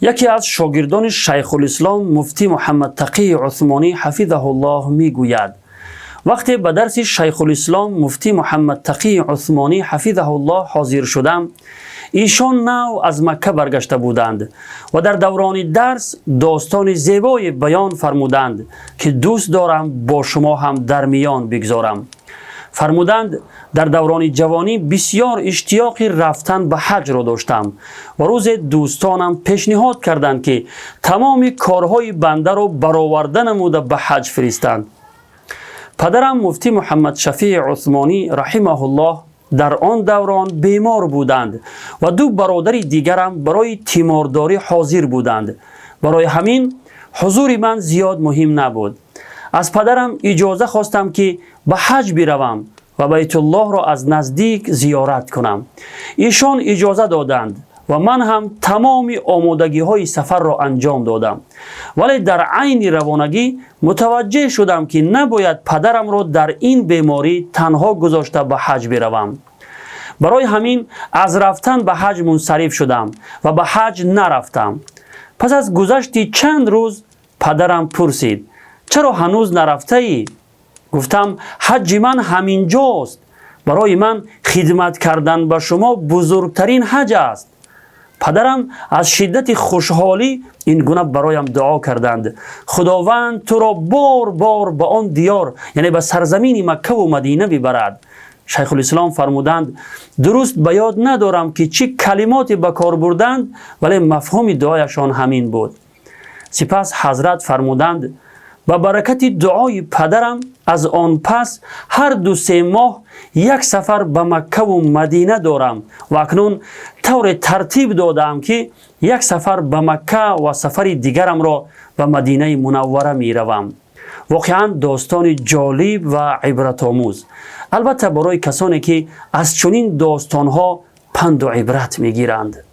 Яке аз шогирдони Шайхулислом муфтӣ Муҳаммадтақии Усмонӣ ҳафизаҳуллоҳ мегӯяд: вақте ба дарси Шайхулислом муфтӣ Муҳаммадтақии Усмонӣ ҳафизаҳуллоҳ ҳозир шудам, ишон нав аз Макка баргашта буданд ва дар даврони дарс достони зебое баён фармуданд, ки дӯст дорам бо шумо ҳам дар миён бигзорам. Фармуданд: дар даврони ҷавонӣ бисьёр иштиёқи рафтан ба ҳаҷро доштам ва рӯзе дӯстонам пешниҳод карданд, ки тамоми корҳои бандаро бароварда намуда ба ҳаҷ фиристанд. Падарам муфтӣ Муҳаммадшафии Усмонӣ раҳимаҳуллоҳ дар он даврон бемор буданд ва ду бародари дигарам барои тимордорӣ ҳозир буданд. Барои ҳамин ҳузури ман зиёд муҳим набуд. Аз падарам иҷоза хостам, ки ба ҳаҷ биравам ва Байтуллоҳро аз наздик зиёрат кунам. Ишон иҷоза доданд ва ман ҳам тамоми омодагиҳои сафарро анҷом додам, вале дар айни равонагӣ мутаваҷҷеҳ шудам, ки набояд падарамро дар ин беморӣ танҳо гузошта ба ҳаҷ биравам. Барои ҳамин аз рафтан ба ҳаҷ мунсариф шудам ва ба ҳаҷ нарафтам. Пас аз гузашти чанд рӯз падарам пурсид: «Чаро ҳанӯз нарафтаӣ?» Гуфтам: «Ҳаҷҷи ман ҳаминҷост. Барои ман хидмат кардан ба шумо бузургтарин ҳаҷ аст». Падарам аз шиддати хушҳолӣ ин гуна бароям дуо карданд: «Худованд туро бор бор ба он диёр, яъне ба сарзамини Маккаву Мадина, бибарад». Шайхулислом фармуданд: дуруст ба ёд надорам, ки чӣ калимоте ба кор бурданд, вале мафҳуми дуояшон ҳамин буд. Сипас ҳазрат фармуданд: ба баракати дуои падарам аз он пас ҳар 2-се моҳ як сафар ба Маккаву Мадина дорам ва акнун тавре тартиб додаам, ки як сафар ба Макка ва сафари дигарамро ба Мадинаи Мунаввара меравам. Воқеан, достони ҷолиб ва ибратомӯз, албатта, барои касоне, ки аз чунин достонҳо панду ибрат мегиранд.